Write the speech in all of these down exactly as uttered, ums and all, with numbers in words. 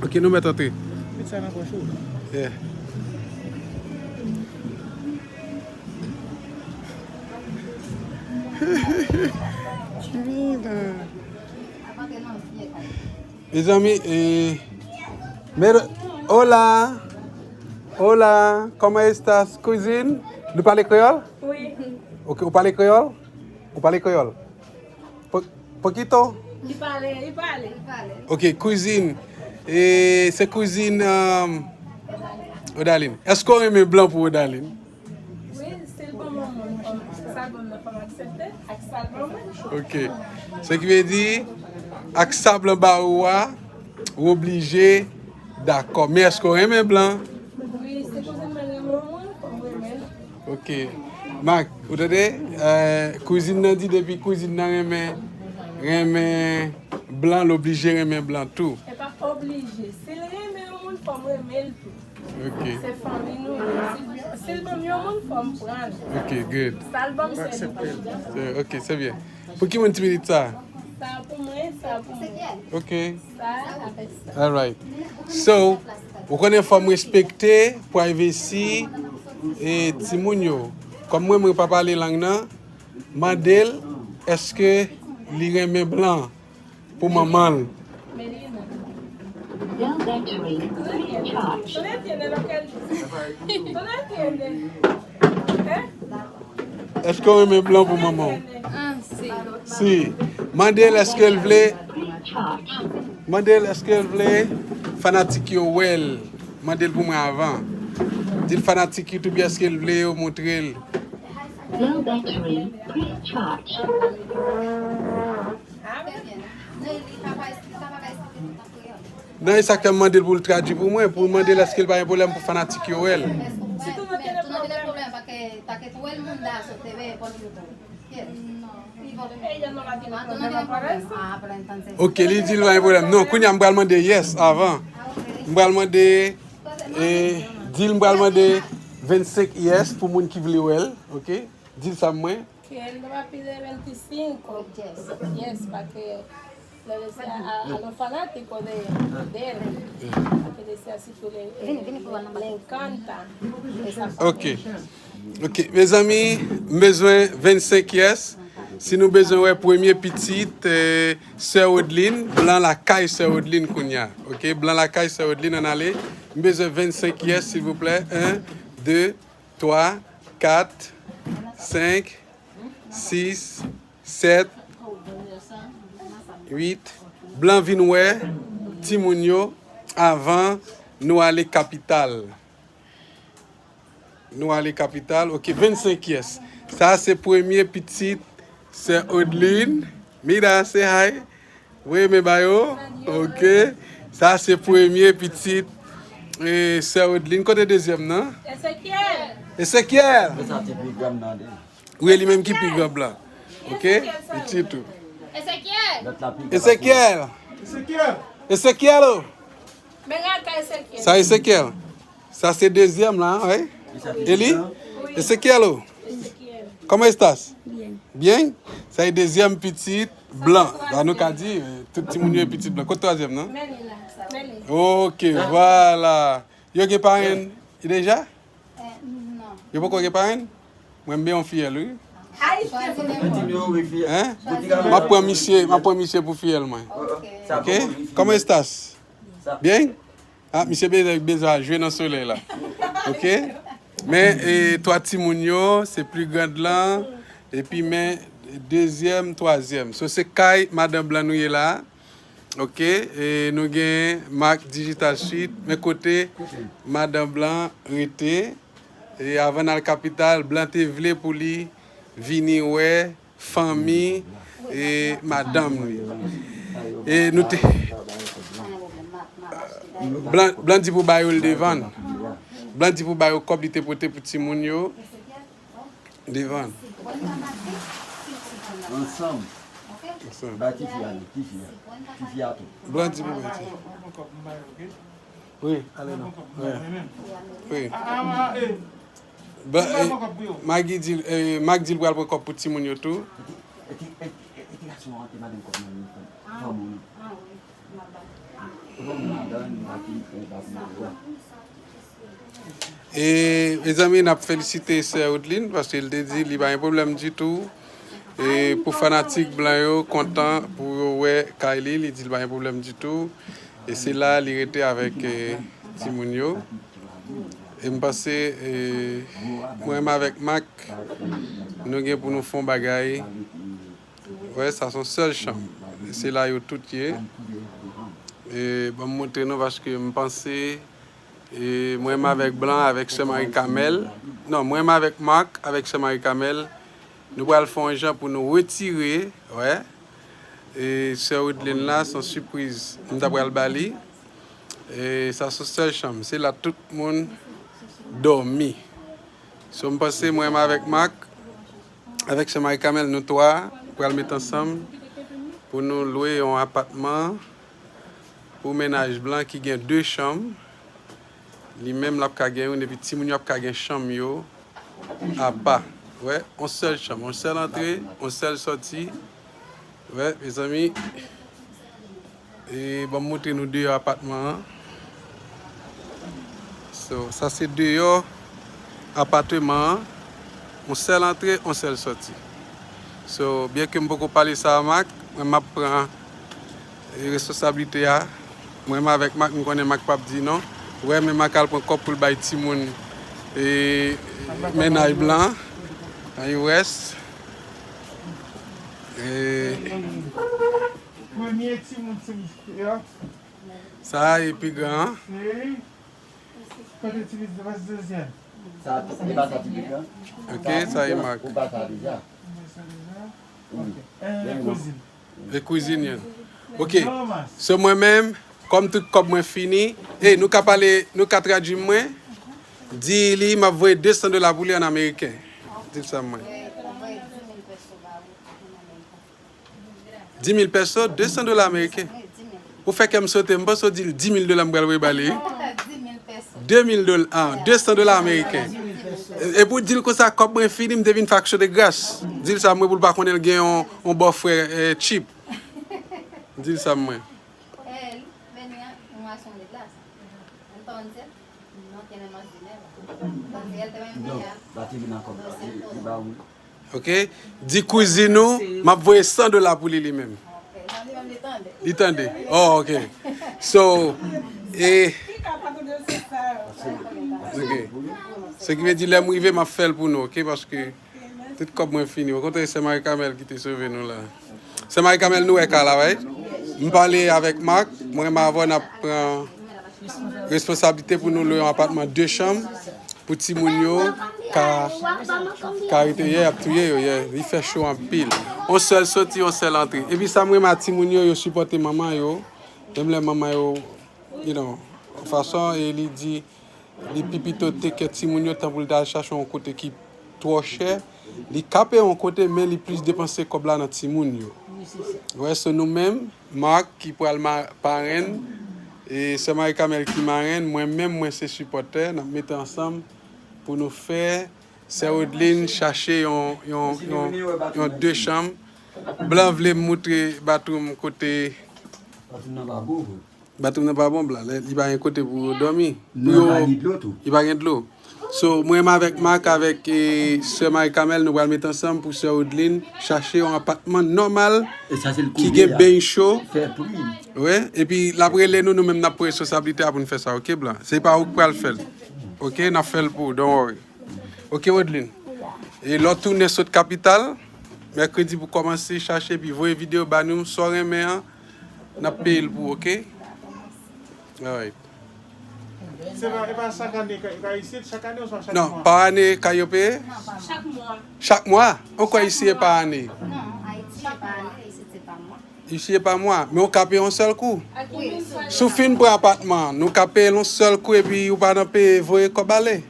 Ok, nou mèt antre. Pizza nan pòch ou. Yeah. Mira. Mezanmi, eh, mira, hola, hola, ¿cómo estás, cousin? Nou pale kreyòl? Wi. Ok, ou pale kreyòl? Ou pale kreyòl? Po-, poquito? Li pale, li pale. Ok, cousine. E se cousine, um, Odaline. Èske w renmen blan pou Odaline? Wi, si l ban m yon moun kòm sa l ban m nan, fò m aksepte ak sa l ban mwen. Ok. Sa ki vle di, ak sa blan ba ou a, ou oblije dakò. Men èske w renmen blan? Wi, si kouzin mwen renmen yon moun, fò m renmen l. Ok. Mak, ou tande? Eh, kouzin nan di depi kouzin nan renmen, renmen blan, l oblije renmen blan tou. E pa oblije. Si l renmen yon moun, fò m renmen l tou. Ok. Se fanmi nou ye. Si, si l ban m yon moun, fò m pran l. Ok, good. Sa l ban m, se li. Eh, ok, se byen. Pou ki moun ti pitit sa? Sa pou mwen, sa pou mwen. Ok. Sa avèk sa. Alright. So, ou konnen fò m respekte privacy e timoun yo. Kòm mwen, mwen pa pale lang nan, mande l èske li renmen blan pou manman l. Melina. Bell battery, please charge. Tú no entiendes lo que él dice. Tú no entiendes. ¿Eh? Èske w renmen blan pou manman w? Ah, si. Si. Mande l èske l vle. Mande l èske l vle fanatik yo wè l. Mande l pou mwen avan. Di l fanatik YouTube yo èske l vle yo montre l. Low battery, please charge. Non, e sa k fè m mande l pou l tradui pou mwen, pou l mande l èske l pa gen pwoblèm pou fanatik yo wè l. Ok, li di l pa gen pwoblèm. Non, kounye a m pral mande yes avan. M pral mande, e, di l m pral mande vennsenk yes pou moun ki vle wè l, ok? Di l sa mwen. Que él no va a pedir veinticinco. Yes, para que le desea a, a los fanáticos de, de él, para que desea si tú le, eh, le, le encanta esa parte. Ok. Ok, mezanmi, m bezwen vennsenk yes. Si nou bezwen wè premye pitit, eh, sè Odeline, blan lakay sè Odeline kounye a. Ok, blan lakay sè Odeline, ann ale. M bezwen vennsenk yes, silvouplè. En, de, twa, kat, senk, sis, sèt, uit. Blan vin wè timoun yo avan nou ale kapital. Nou ale kapital. Ok, vennsenk yes. Sa se premye pitit sè Odeline. Mira, say hi. Voye men ba yo. Ok. Sa se premye pitit, eh, sè Odeline. Kote dezyèm nan? Ezekiel. Ezekiel. Wi, li menm ki pi gran blan. Ok? Pitit ou. Ezekiel. Ezekiel. Ezekiel. Ezekiel. Sa Ezekiel. Sa se dezyèm la, wi. E li? Ezekiel. ¿Cómo estás? Bien. Bien? Sa e dezyèm pitit blan. La nou ka di, eh, tout timoun yo e pitit blan. Kote twazyèm nan? Ok, vwala. Yo gen parenn deja? Yo poko gen parenn? Mwen m byen yon fiyèl, wi. Hein? M ap pran misye, m ap pran misye pou fiyèl mwen. Ok? ¿Cómo estás? Bien? Ah, misye bezwen, bezwen al jwe nan solèy la. Ok? Men, eh, twa timoun yo, se pli grand lan, epi men dezyèm, twazyèm. So, se kay madanm blan nou ye la. Ok, e nou gen Mac Digital Suite, men kote madanm blan rete. E avan n al kapital, blan te vle pou li vini wè fanmi e madanm li. E nou te, blan, blan di pou ba yo l devan. Blan di pou ba yo kòb li te pote pou timoun yo. Devan. Ansanm. Ansanm. Ba tifi a li, tifi a. Tifi a tou. Blan di pou mwen, tifi. Wi, ale non. Wi. Wi. Ba, eh, Maggie di, eh, Mac di l pral pran kòb pou timoun yo tou. E ti, e, e ti gason an te mande m kòb nan men fanm ou. Ou konn madanm. E, mezanmi, n ap felisite sè Woodline, paske l te di li pa gen pwoblèm ditou. E, pou fanatik blan yo, kontan pou yo wè kay li, li di li pa gen pwoblèm ditou. E se la li rete avèk, e, timoun yo. E m panse, e, mwen menm avèk Mak, nou gen pou nou fè yon bagay. Wè, sa se yon sèl chanm. Se la yo tout ye. E, ban m montre nou paske m panse, e, mwen menm avèk Blan, avèk sè Marie Carmelle. Non, mwen menm avèk Marc, avèk sè Marie Carmelle, nou pral fè yon jan pou nou retire, wè. E, sè Woodline la, se yon sipriz m ta pral ba li. E, sa se yon sèl chanm. Se la tout moun dòmi. So, m panse mwen menm avèk Marc, avèk sè Marie Carmelle, nou twa pral met ansanm pou nou lwe yon apatman pou mennaj Blan ki gen de chanm. Li menm, l ap ka gen youn, epi timoun yo ap ka gen chanm yo apa. Wè, yon sèl chanm, yon sèl antre, yon sèl sòti. Wè, mezanmi. E ban m montre nou deyò apatman an. So, sa se deyò apatman an. Yon sèl antre, yon sèl sòti. So, byen ke m poko pale sa a Marc, mwen m ap pran, e, responsablite a. Mwen menm avèk Marc, m konnen Marc p ap di non. Wè, men Marc al pran kòb pou l bay timoun, e, mennaj Blan an. An U S. E, Premye timoun se misye a. Sa a e pi gran an. Epi, kote ti pitit la, se dezyèm. Sa, e pa sa ti pitit la? Ok, sa e Marc. Ou pa sa deja? Mwen sa deja. Ok. E kouzin. E kouzin yon. Ok. Se mwen menm, kòm tout kòb mwen fini. E, nou ka pale, nou ka tradui mwen. Di li, m ap voye de san dola pou li an ameriken. Di l sa mwen. Di mil pèso, de san dola ameriken. Ou fè kè m sote, m panse w di l di mil dola m pral voye ba li. De mil dola, ah, de san dola ameriken. E, e pou w di l konsa, kòb mwen fini, m te vin fè aksyon de gras. Di l sa mwen pou l pa konnen l gen yon, yon bòfrè, eh, cheap. Di l sa mwen. Non, bateri nan kòb la, li, li ba ou. Ok? Di kouzin ou, m ap voye san dola pou li, li menm. Li tande? Oh, ok. So, e, ok. Se ki vle di, lè m rive, m ap fè l pou nou, ok? Paske tout kòb mwen fini. Okontrè, sè Marie Carmelle ki te sove nou la. Sè Marie Carmelle, nou wè ka la, right? M pale avèk Marc, mwen menm avè w n ap pran responsablite pou nou lwe yon apatman de chanm pou timoun yo ka, ka rete, yeah, y ap touye yo, yeah. Li fè cho anpil. Yon sèl soti, yon sèl antre. Epi sa m renmen a timoun yo, yo sipòte manman yo. Menm lè manman yo, you know, fason e li di, li pi pito teke timoun yo tan pou l ta al chache yon kote ki twò chè. Li ka peye yon kote, men li plis depanse kòb la nan timoun yo. Wè, so nou menm, Marc ki pral ma-, parenn, e sè Marie Carmelle ki marenn, mwen menm, mwen se sipòtè, n ap mete ansanm pou nou fè sè Woodline chache yon, yon, yon, yon de chanm. Blan vle m moutre batwoum kote. Batwoum nan pa bon vre. Batwoum nan pa bon, Blan. Li pa gen kote pou yo dòmi. Pou yo, li pa gen dlo. So, mwen menm avèk Marc, avèk, e, sè Marie Carmelle, nou pral met ansanm pou sè Woodline chache yon apatman nòmal ki gen beny cho. Wi, epi l ap rele nou, nou menm n ap pran responsablite a pou n fè sa, ok, Blan? Se pa ou k pral fè l. Ok, n ap fè l pou ou, don't worry. Ok, Woodline. E lè w tounen sot kapital, mèkredi pou kòmanse chache epi voye videyo ba nou, sa w renmen an, n ap peye l pou ou, ok? Alright. Se pa, e pa chak ane ka, ka isit, chak ane oswa chak mwa? Non, pa ane ka yo peye? Chak mwa. Chak mwa? Ankò isi e pa ane? Non, Ayiti e pa ane, isit se pa mwa. Isi e pa mwa, men w ka peye yon sèl kou. Si w fin pran apatman an, nou ka peye l yon sèl kou epi ou pa nan peye voye kòb ale.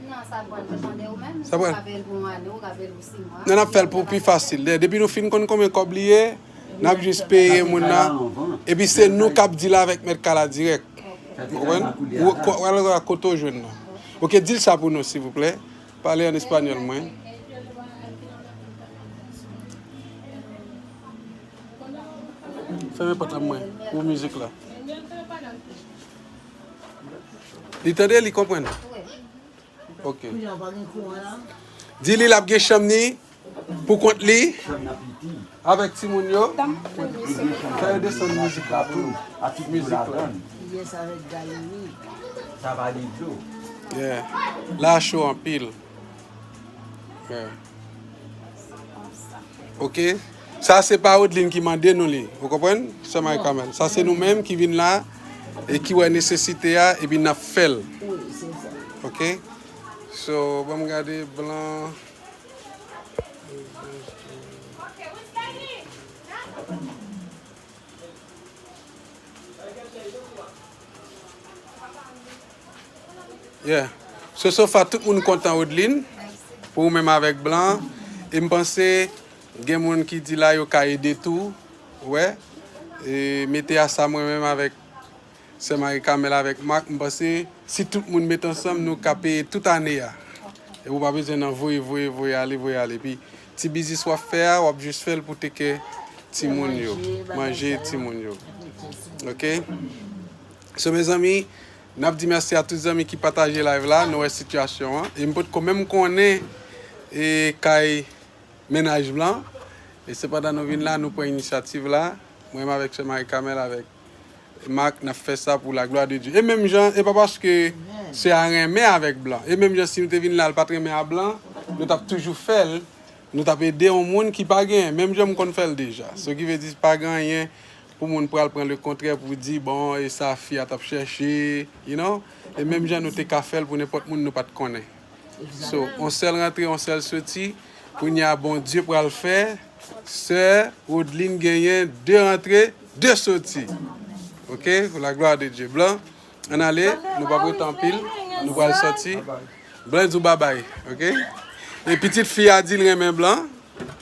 Non, sa pral depann de ou menm. Si w ka peye l pou yon ane, ou ka peye l pou sis mwa. Non, n ap fè l pou pi fasil. Depi nou fin konn konbyen kòb li ye, n ap jis peye moun nan. Epi se nou k ap deal avèk mèt kay la dirèk. Ou konprann? Ou, ou al kote w jwenn nan. Ok, di l sa pou nou, silvouplè. Pale an espanyòl mwen. Fèmen pòt la mwen pou mizik la. Li tande, li konprann. Ok. Di li l ap gen chanm ni pou kont li avèk timoun yo. Fè yo desann mizik la tou. Mizik la. Yeah. La cho anpil. Yeah. Ok? Sa se pa Odlin ki mande nou li. Ou konprann? Sè Marie Carmel. Sa se nou menm ki vin la e ki wè nesesite a epi n ap fè l. Ok? So, ban m gade blan. Yeah. So, so far, tout moun kontan, Odlin. Pou ou menm avèk blan. E m panse, gen moun ki di la, yo ka ede tou. Ou wè. E mete a sa mwen menm avèk Sè Marie Carmel avèk Marc, m panse si tout moun met ansanm, nou ka peye tout ane a. E ou pa bezwen nan voye, voye, voye ale, voye ale. Epi, ti biznis w ap fè a, w ap jis fè l pou teke timoun yo. Manje timoun yo. Ok? So, mezanmi, n ap di mèsi a tout zanmi ki pataje live la, nou wè sitiyasyon an. E m potko menm konnen, e kay mennaj blan. E sepandan nou vin la, nou pran inisyativ la. Mwen menm avèk sè Marie Carmel, avèk Marc, n ap fè sa pou la glwa de Dye. E menm jan, e pa paske sè a renmen avèk blan. E menm jan si m te vin la, l pa t renmen a blan, nou t ap toujou fè l. Nou t ap ede yon moun ki pa genyen. Menm jan m konn fè l deja. Sa ki vle di, pa gen anyen pou moun pral pran le kontrè pou di, bon, e sa fi a t ap chèche, you know? E menm jan nou te ka fè l pou nenpòt moun nou pa t konnen. So, on sèl rantre, on sèl soti. Kounye a, Bondye pral fè sè Rodlin genyen de rantre, de soti. Ok? Pou la glwa de Dye. Blan, ann ale, nou p ap rete anpil, nou pral soti. Blan di w babay, ok? E pitit fi a di l renmen blan.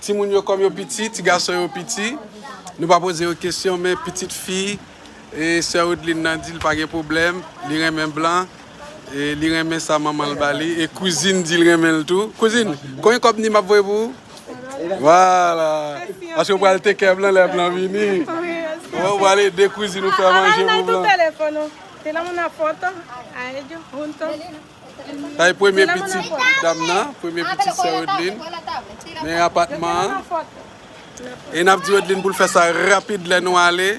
Timoun yo kòm yo piti, ti gason yo piti. Nou pa poze yo kesyon, men pitit fi, e sè Rodlin nan di l pa gen pwoblèm, li renmen blan, e li renmen sa manman l ba li, e kouzin di l renmen l tou. Kouzin, konbyen kòb ni m ap voye pou ou? Vwala. Paske w pral take care blan lè blan vini. Ou pral ede kouzin ou fè manje pou blan. Te nan moun ap foto. Ay, Djo, moun to. Sa e premye pitit dam nan, premye pitit sè Rodlin. Men apatman an. E n ap di Rodlin pou l fè sa rapid lè nou ale.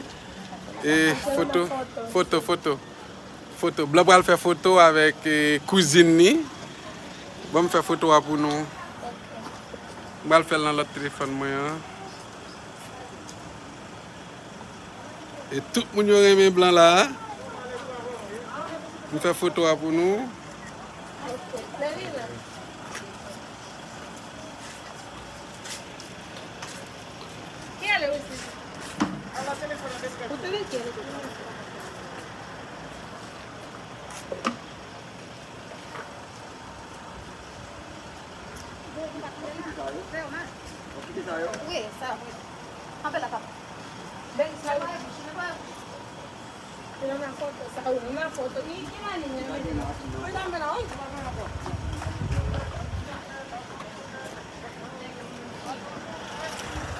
E foto, foto, foto. Foto. Blan pral fè foto avèk, e, kouzin ni. Ban m fè foto a pou nou. M pral fè l nan lòt telefòn mwen an. E tout moun yo renmen blan la a. M fè foto a pou nou.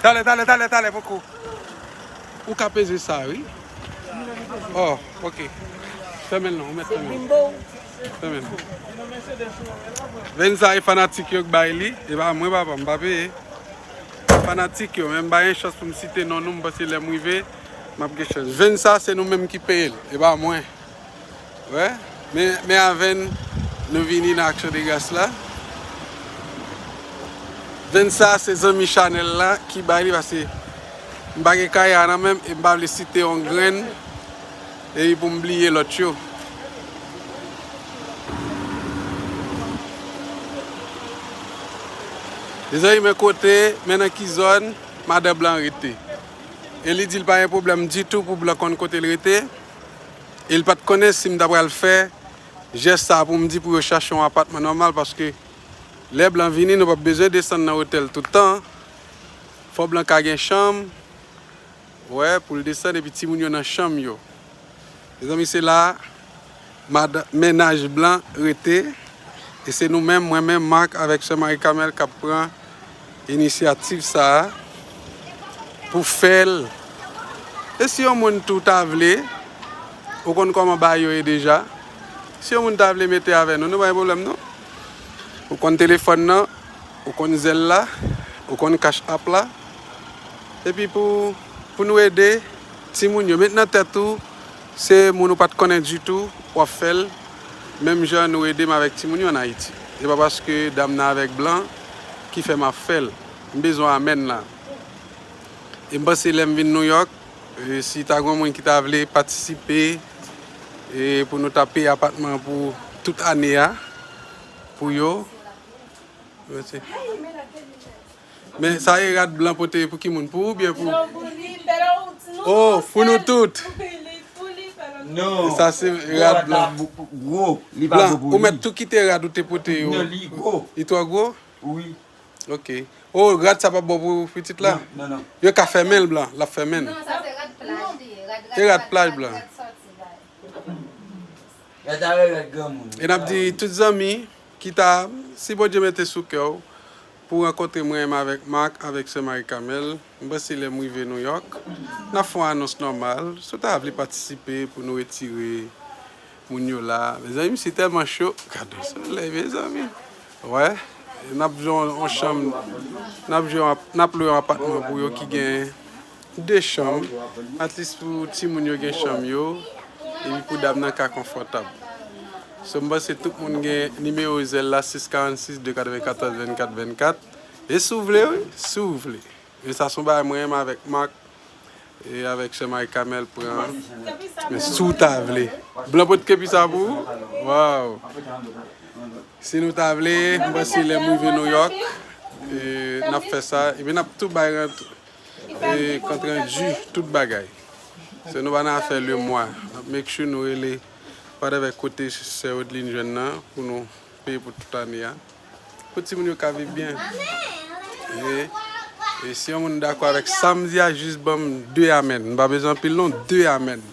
Talè, talè, talè, talè, poko. Ou ka peze sa, wi. Oh, ok. Fèmen l non, ou mèt fèmen l. Fèmen l. Venza e fanatik yo k bay li. E pa mwen, papa, m pa peye. Fanatik yo, men m pa gen chans pou m site non nou, m panse lè m rive, m ap gen chans. Venza, se nou menm ki peye l, e pa mwen. Wè, men, men avè n, nou vini nan Aksyon de Gras la. Venza se zanmi Chanèl la ki bay li, paske m pa gen kay a nan men m, e m pa vle site yon grenn, epi pou m bliye lòt yo. Mezanmi, men kote, men nan ki zòn madan blan rete. E li di l pa gen pwoblèm ditou pou blan konn kote l rete. E l pa t konnen si m ta pral fè jès sa a pou m di pou yo chache yon apatman nòmal, paske lè blan vini, nou p ap bezwen desann nan otèl tout tan. Fò blan ka gen chanm, wè, pou l desann, epi timoun yo nan chanm yo. Mezanmi, se la madan, mennaj blan rete. E se nou menm, mwen menm, Marc, avèk sè Marie Carmel k ap pran inisyativ sa a pou fè l. E si yon moun tou ta vle, ou konn kòman bagay yo ye deja. Si yon moun ta vle mete avè nou, nou pa gen pwoblèm non. Ou konn telefòn nan, ou konn Zelle la, ou konn Cash App la. Epi pou, pou nou ede timoun yo, met nan tèt ou, se moun ou pa t konnen ditou, w ap fè l. Menm jan nou ede m avèk timoun yo ann Ayiti. Se pa paske dam nan avèk blan ki fè m ap fè l. M bezwen amèn la. E m panse lè m vin Nouyòk, e si ta gen moun ki ta vle patisipe, e pou nou ta peye apatman pou tout ane a, pou yo. Men sa e rad blan pote pou ki moun? Pou ou oubyen pou? Oh, pou nou tout. Non. Sa se rad blan. Gwo, li pa gwo pou li. Blan, ou mèt tou kite rad ou te pote yo. Non, li gwo. Li twò gwo? Wi. Ok. Oh, rad sa p ap bon pou pitit la? Non, non, non. Yo ka fèmen l blan, l ap fèmen l. Non, sa se rad plaj li ye. Rad, rad, e rad plaj blan. Rad sòti bay. Gade avè rad granmoun. E n ap di tout zanmi ki ta, si Bondye mete sou kè w, pou rankontre mwen menm avèk Marc, avèk sè Marie Carmelle, m panse lè m rive Nouyòk, n ap fè yon anons nòmal. Si w ta vle patisipe pou nou retire moun yo la. Mezanmi, misye tèlman cho. Gade solèy, mezanmi. Wè. N ap jwenn yon chanm, n ap jwenn, n ap lwe yon apatman pou yo ki gen de chanm. At least pou timoun yo gen chanm yo, epi pou dam nan ka konfòtab. So, m panse tout moun gen nimewo Zelle la, sis karannsis de katrevenkatòz vennkat vennkat. E si w vle, wi, si w vle. Men sa se yon bagay mwen menm avèk Marc e avèk sè Marie Carmelle pran. Men si w ta vle. Blan pot kepi sa pou ou? Waw. Si nou ta vle, m panse lè m rive Nouyòk, e, n ap fè sa. Epi n ap tou bay rant-, e, kont randi, tout bagay. Se nou pa nan afè le mwa. N ap make sure nou rele, pa davè kote sè Odeline jwenn nan, pou nou peye pou tout ane a. Pou timoun yo ka viv byen. E, e si yon moun dakò avèk sa m di a, jis ban m de amèn. M pa bezwen anpil non, de amèn.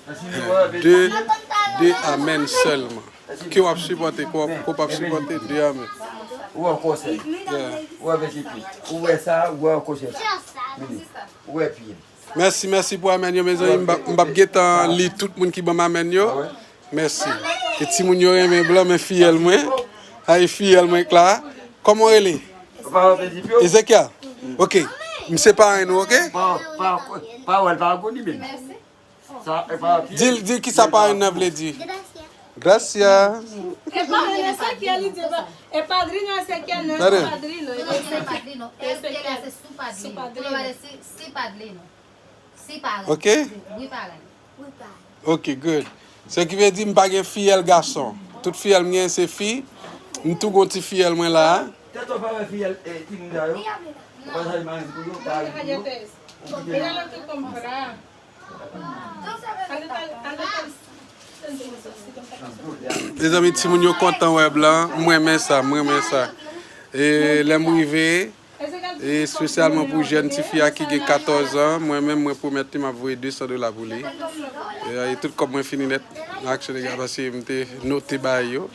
De, de amèn sèlman. Ke w ap sipòte, ke w ap, ke w p ap sipòte, de amèn. Ou wè konsèy. Yeah. Ou wè vèjipit. Ou wè sa, ou wè konsèy. Ou wè pye. Mèsi, mèsi pou amèn yo, mezanmi. M p ap, m p ap gentan li tout moun ki ban m amèn yo. Mèsi. E timoun yo renmen blan, men fiyèl mwen. Ay, fiyèl mwen k la. Kòman w rele? Ezekiel. Ok. M se parenn ou, ok? Di l, di l kisa parenn nan vle di. Gracia. E parenn Ezekiel, li di, e padrino Ezekiel, non, e padrino. Ezekiel se su padrino. Su padrino. Si parenn. Ok? Wi, parenn. Ok, good. Se ki vle di m pa gen fiyèl gason. Tout fiyèl m gen se fi. M tou gon ti fiyèl mwen la. Tèt ou pa wè fiyèl, eh, timoun sa yo? Ou pa sali marenn pou yo, parenn pou yo? Mezanmi, timoun yo kontan wè blan. M renmen sa, m renmen sa. E lè m rive, E espesyalman pou jèn tifi a ki gen katòz an, mwen menm, mwen pwomèt li m ap voye de san dola pou li. E, e tout kòb mwen fini nèt nan Action Égale, paske m te note bagay yo.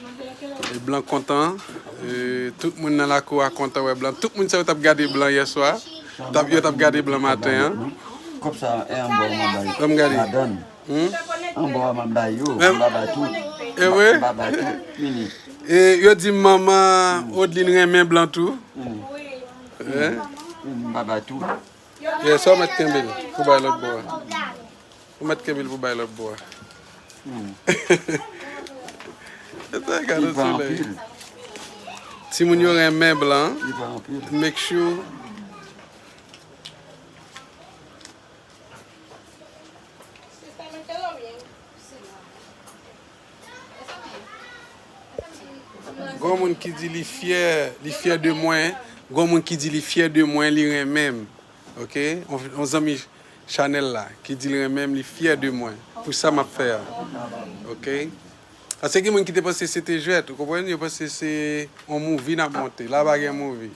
E blan kontan. E tout moun nan lakou a kontan wè blan. Tout moun sa yo t ap gade blan yèswa. T ap, yo t ap gade blan maten an. Kòb sa, e anba w, anba yo. Ban m gade. Madanm. Hmm? Anba w, m ap bay yo. M ap bay tout. E vre? M ap bay tout. Fini. E yo di manman Odeline renmen blan tou. Hmm. Hein? M ap bay tout. Yeah, sa w mèt kenbe l pou bay lòt bò a. Ou mèt kenbe l pou bay lòt bò a. Hmm. Gade solèy. Timoun yo renmen blan. Make sure. Gon moun ki di li fyè, li fyè de mwen. Gon moun ki di li fyè de mwen, li renmen m. Ok? On, on zanmi Chanel la, ki di l renmen m, li fyè de mwen. Pou sa m ap fè a. Ok? Paske gen moun ki te panse se te jwèt, ou konprann? Yo panse se on movie n ap monte. La pa gen movie.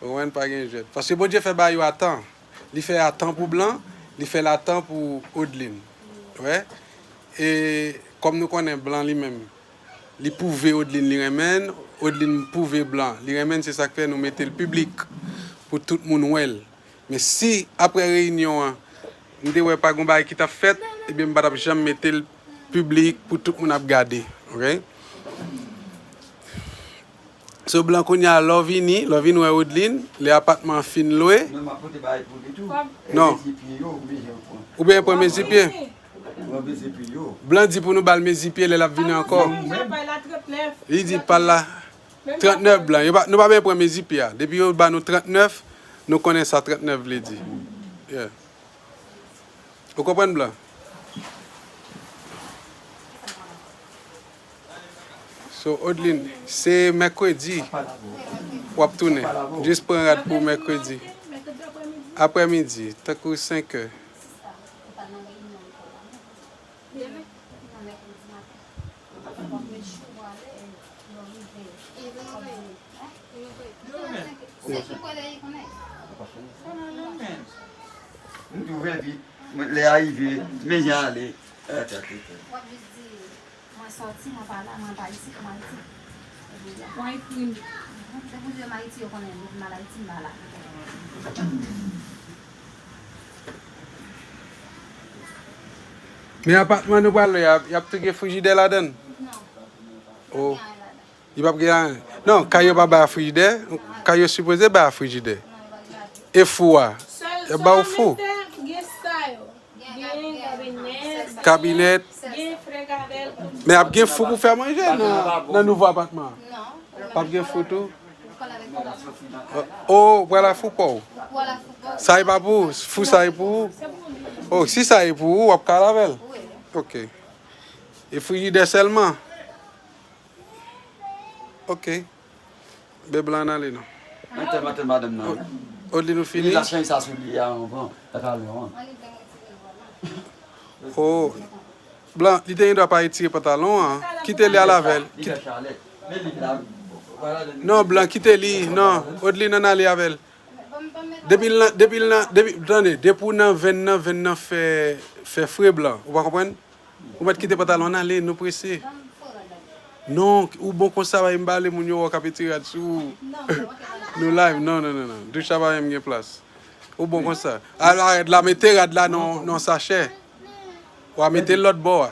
Ou konprann? Pa gen jwèt. Paske Bondye fè bagay yo a tan. Li fè a tan pou blan, li fè l a tan pou Odeline. Wè? E kòm nou konnen blan li menm, li pwouve Odeline li renmen l, Odeline pwouve blan li renmen l, se sa k fè nou mete l piblik pou tout moun wè l. Men si apre reyinyon an, m te wè pa gon bagay ki t ap fèt, ebyen m pa t ap janm mete l piblik pou tout moun ap gade. Ok? So, Blan, kounye a, lè w vini, lè w vin wè Odlin, lè apatman an fin lwe. Non, m ap pote bagay pou li tou. Non. Mezi pye yo, m bezwen pran. Ou bezwen pran mezi pye? Mwen bezwen pye yo. Blan di pou nou ba l mezi pye lè l ap vini ankò. Li di pa l la. Trannèf, Blan. Yo pa, nou pa bezwen pran mezi pye a. Depi yo ba nou trannèf, nou konnen sa trannèf vle di. Yeah. Ou konprann, Blan? So, Odlin, se mèkredi w ap tounen. Jis pran rad pou mèkredi. Aprèmidi, tankou senk è. M tou fè vit. Mwen, lè a rive, men jan ale. Mwen sòti, mwen pa la, mwen pa isit, mwen Ayiti. Mwen ekri. Depi m Ayiti, yo konnen, depi m al Ayiti, m pa la. Men apatman nou pral lwe a, y ap tou gen frijidè ladan l? Non. Oh. Li p ap gen anyen. Non, kay yo pa bay frijidè. Kay yo sipoze bay frijidè. E fou a? Y ap ba w fou. Sèl, sèlman gen sa yo. Gen kabinèt. Kabinèt. Gen fre gade l. Men ap gen fou pou fè manje nan, nan nouvo apatman an? Non. P ap gen fou tou? Oh, ou pral a fou pa w? Sa e pa pou ou? Fou sa e pou ou? Oh, si sa e pou ou, w ap ka al avè l? Ok. E frijidè sèlman? Ok. Ben Blan, ann ale non. Mwen tèlman tèlman madanm nan. Odlin, nou fini? Li la chanje sa sou li a, anvan. Sa ka lwen, wan. Oh. Blan, li te gen dwa pa retire pantalon an. Kite li al avè l. Li fè chalè. Men li la. Non, Blan, kite li. Non, Odlin, ann ale avè l. Depi l nan, depi l nan, depi, tande, depi w nan venn nan, venn nan fè, fè fre, Blan. Ou pa konprann? Ou mèt kite pantalon an ale, nou prese. Non, ou bon konsa, m pa vle moun yo wè w k ap retire rad sou ou. Nou live, non, non, non, non. Douch la pa menm gen plas. Ou bon konsa. Al arèt la, mete rad la nan, nan sachè. W a mete l lòt bò a.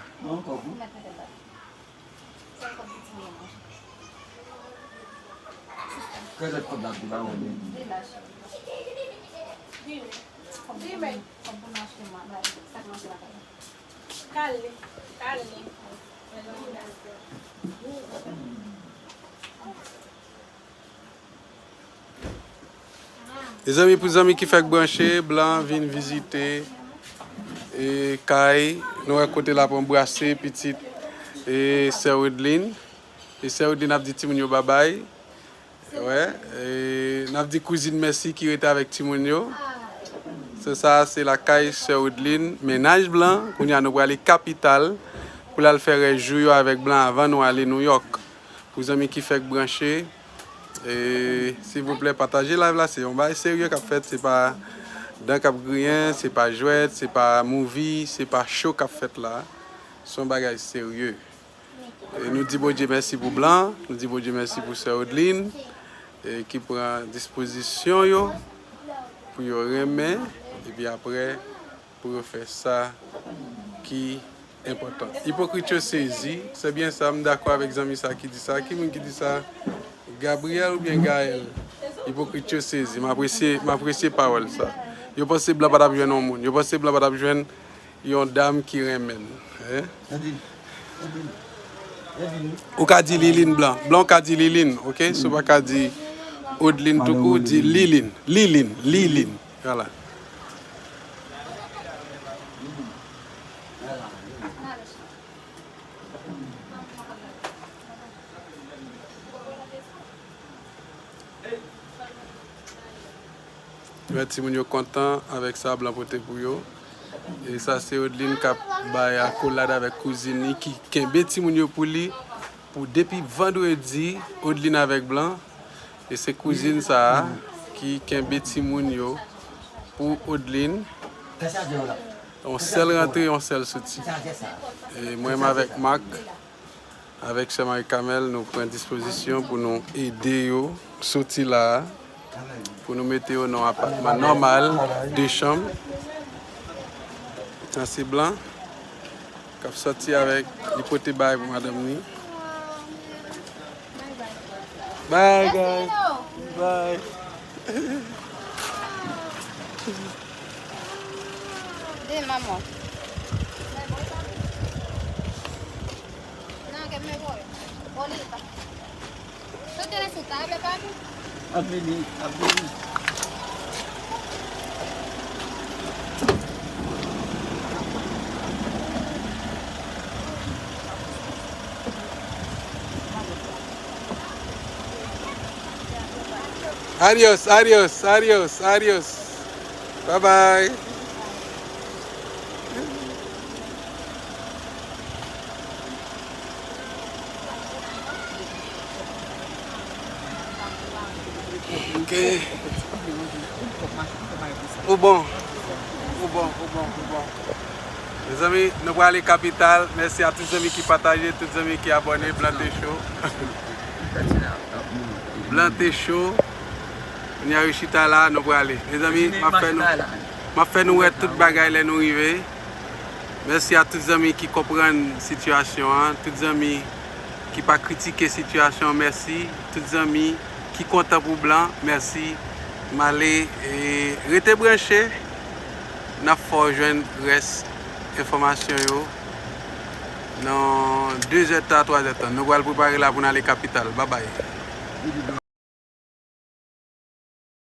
Kè lèt kòb la pou ba mwen. Kale, kale. Mezanmi, pou zanmi ki fèk branche, Blan vin vizite, e, kay, nou wè kote l ap anbrase pitit, e, sè Odlin. E sè Odlin ap di timoun yo babay. Wè, e, n ap di kouzin mèsi ki rete avèk timoun yo. Se sa, se lakay sè Odlin, mennaj Blan. Kounye a nou prale kapital pou l al fè rès jou yo avèk Blan avan nou ale Nouyòk. Pou zanmi ki fèk branche, e, silvouplè, pataje live la. Se yon bagay serye k ap fèt. Se pa dan k ap griyen, se pa jwèt, se pa movie, se pa show k ap fèt la. Se yon bagay serye. E nou di Bondye mèsi pou Blan, nou di Bondye mèsi pou sè Odlin, e ki pran dispozisyon yo pou yo renmen, epi apre pou yo fè sa ki enpòtan. Ipokrit yo sezi, se byen sa, m dakò avèk zanmi sa ki di sa. Ki moun ki di sa? Gabriel oubyen Gaël? Ipokrit yo sezi. M apresye, m apresye pawòl sa. Yo panse Blan pa t ap jwenn yon moun. Yo panse Blan pa t ap jwenn yon dam ki renmen l, hein? Ou ka di Liline Blan. Blan, ou ka di Liline, ok? Si w pa ka di Odlin toukou, di Liline. Liline, Liline. Vwala. Wè, timoun yo kontan avèk sa Blan pote pou yo. E sa se Odlin k ap bay akolad avèk kouzin li ki kenbe timoun yo pou li pou depi vandredi, Odlin avèk Blan. E se kouzin sa a ki kenbe timoun yo pou Odlin. Yon sèl rantre, yon sèl soti. E mwen menm avèk Mak, avèk sè Marie Carmelle, nou pran dispozisyon pou nou ede yo soti la a, pou nou mete yo nan yon apatman nòmal, de chanm. Sa se Blan k ap sòti avèk, li pote bagay pou madanm li. Bye, guys. Bye. Dime, amor. No, que me voy. Bolita. ¿Tú tienes su tablet, papi? Ap vini, ap vini. Adios, adios, adios, adios. Bye bye. Ok. Ou bon. Ou bon, ou bon, ou bon. Mezanmi, nou prale kapital. Mèsi a tout zanmi ki pataje, tout zanmi ki abòne. Blan te cho. Blan te cho. Kounye a yo chita la, nou prale. Mezanmi, m ap fè nou, m ap fè nou wè tout bagay lè nou rive. Mèsi a tout zanmi ki konprann sitiyasyon an, tout zanmi ki pa kritike sitiyasyon an, mèsi. Tout zanmi ki kontan pou blan, mèsi. M ale, e, rete branche, n ap fè w jwenn rès enfòmasyon yo nan de zè tan a twa zè tan. Nou pral prepare la pou n ale kapital. Babay.